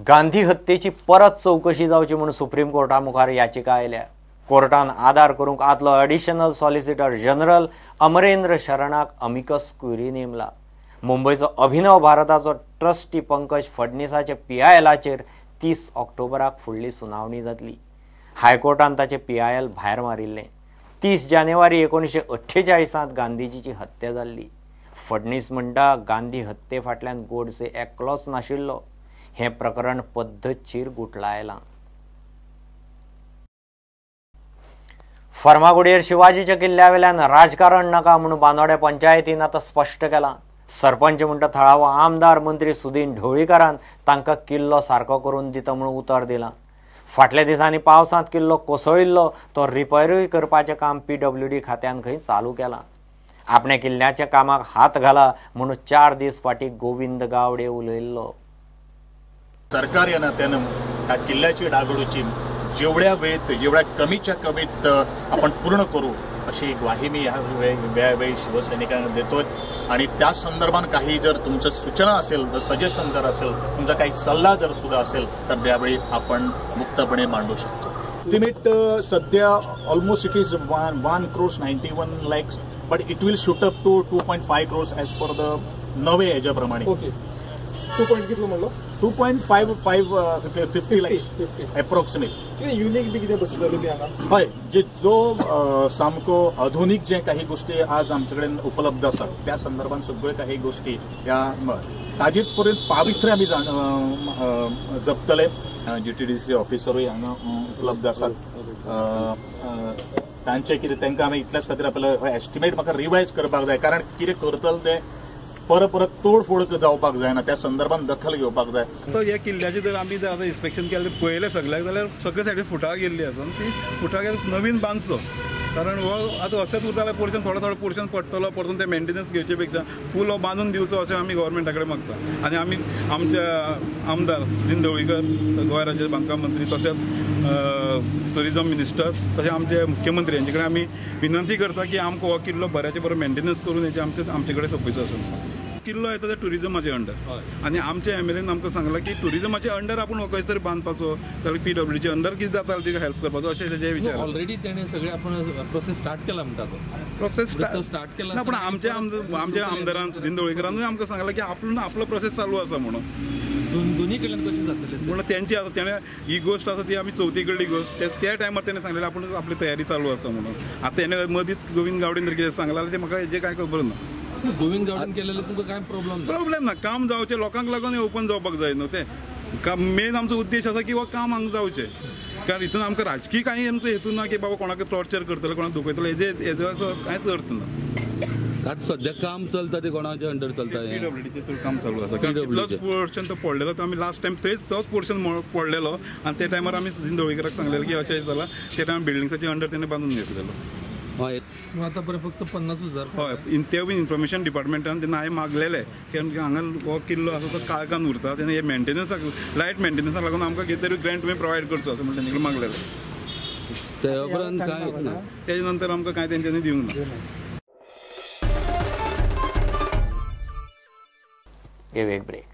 गांधी हत्येची परत चवकशी जावची म्हूण सुप्रीम कोर्टा मुखार याचिका आयल्या. कोर्टान आदार करूंक आदलो एडिशनल सॉलिसिटर जनरल अमरेंद्र शरणाक अमिकस क्युरी नेमला. मुंबयचो अभिनव भारताचो ट्रस्टी पंकज फडणीसाचे PILाचेर 30 ऑक्टोबराक फुडली सुनावणी जातली. हायकोर्टान ताचें PIL भायर मारिल्लें. 30 जानेवारी 1948 गांधीजीची हत्या जाल्ली. फडणीस म्हणटा गांधी हत्ये फाटल्यान गोडसे एकलोच नाशिल्लो. हें प्रकरण पद्दतशीर गुटलायलां. फर्मागुडयेर शिवाजीच्या किल्ल्यावेल्यान राजकारण नाका म्हूण बांदोड्या पंचायतीन आतां स्पश्ट केलां. सरपंच म्हणटा थळावो आमदार मंत्री सुदीन ढवळीकारान तांकां किल्लो सारको करून दिता म्हूण उतर दिलां. फाटल्या दिसांनी पावसांत किल्लो कोसळिल्लो तो रिपेरूय करपाचें काम PWD खात्यान खंय चालू केलां. आपणे किल्ल्याच्या कामाक हात घाला म्हणून 4 दीस फाटीं गोविंद गावडे उलयल्लो. सरकार या नात्यानं ह्या किल्ल्याची डागडुची जेवढ्या वेळेत जेवढ्या कमीच्या कमीत आपण पूर्ण करू अशी ग्वाही मी ह्या वेळी शिवसैनिकांना देतोय. आणि त्या संदर्भात काही जर तुमचं सूचना असेल, जर सजेशन जर असेल, तुमचा काही सल्ला जर सुद्धा असेल तर त्यावेळी आपण मुक्तपणे मांडू शकतो. एस्टिमेट सध्या almost it is 1 crore 91 lakhs but it will shoot up to 2.5 crores as per the नवे ह्याच्याप्रमाणे. ओके, 2 पॉईंट कितलो म्हणलो? 2.55 lakhs approximate. Unique बी कितें बसयतले बी हांगा? हय, जे जो सामको आधुनीक जे काही गोष्टी आज आमचे कडेन उपलब्ध आसात त्या संदर्भात सगळ्यो काही गोष्टी ह्या ताजेच पर्यंत पावित्र्य आमी जपतले. GTDC ऑफिसरूय हांगा उपलब्ध आसात. तांचे कितें तांकां आमी इतल्याच खातीर आपल्याला एस्टिमेट म्हाका रिवायज करपाक जाय, कारण कितें करतले ते परत परत तोडफोड जावपाक जायना, त्या संदर्भात दखल घेवपाक जाय. तर ह्या किल्ल्याचे जर आमी जर आतां इन्स्पेक्शन केलें पळयलें सगळ्याक जाल्यार सगळे सायडीन फुटाळ गेल्ली आसा, ती फुटाळ गेल्यार नवीन बांदचो, कारण हो आतां अशेंच उरता जाल्यार पोर्शन थोडो थोडो पोर्शन पडटलो, परतून ते मेंटेनन्स घेवचे पेक्षा फूल हो बांदून दिवचो अशें आमी गव्हर्मेंटा कडेन मागता. आनी आमी आमच्या आमदार सुदीन ढवळीकर, गोंय राज्याचे बांदकाम मंत्री, तशेंच टुरिजम मिनिस्टर, तशें आमचे मुख्यमंत्री हांचे कडेन आमी विनंती करता की आमकां हो किल्लो बऱ्याचे बरो मेंटेनन्स करून हेचे आमचे कडेन सोंपयचो आसा. किल्लो येता ते टुरिजमाचे अंडर, आनी आमच्या MLAन आमकां सांगलां की टुरिजमाचे अंडर आपूण खंय तरी बांदपाचो, जाल्यार PWDचे अंडर कितें जाता तिका हेल्प करपाचो अशें तेजे विचार. ऑलरेडी तेणें सगळें आपण प्रोसेस स्टार्ट केला म्हणटा तो प्रोसेस स्टार्ट केला ना, पूण आमच्या आमदारान सुदीन ढवळीकरानूय आमकां सांगलां की आपूण आपलो प्रोसेस चालू आसा म्हणून. दोन्ही कडल्यान कशें जातलें म्हणून तेंची आतां तेणें ही गोश्ट आसा ती आमी चवथी कडली गोश्ट त्या टायमार तेणें सांगलें आपूण आपली तयारी चालू आसा म्हणून. आतां तेणें मदींच गोविंद गावडेन जर कितें सांगलां जाल्यार तें म्हाका हेजें कांय खबर ना. गोविंद गावडेन केलें तुमकां कांय प्रॉब्लेम? प्रॉब्लेम ना, काम जावचें लोकांक लागून हें ओपन जावपाक जाय न्हू तें. मेन आमचो उद्देश आसा की हो काम हांगा जावचें, कारण हितून आमकां राजकीय कांय आमचो हेतू ना की बाबा कोणाक टॉर्चर करतले, कोणाक दुखयतले, हेजो कांयच अर्थ ना. आतां सद्या काम चलता ते कोणाचे अंडर चलता? PWDचें काम चालू आसा, कारण तितलोच पोर्शन तो पडलेलो, तो आमी लास्ट टायम थंयच तोच पोर्शन पडलेलो आनी त्या टायमार आमी सुदीन ढवळीकराक सांगलेलें की अशें जालां, त्या टायमार बिल्डिंग्साचे अंडर तेणें बांदून घेतलेलो. हय, आतां पर्यंत फक्त 50,000. हय, ते बी इन्फॉर्मेशन डिपार्टमेंटान तेन्ना हांवें मागलेलें की हांगा हो किल्लो आसा तो काळखान उरता, तेन्ना हे मेंटेनन्साक लायट मेंटेनन्साक लागून आमकां कितें तरी ग्रँट तुमी प्रोवायड करचो अशें म्हणून तेंचे कडेन मागलेलें. ते उपरांत कांय ना, तेजे नंतर आमकां कांय तेंच्यांनी दिवंक ना. Give a break.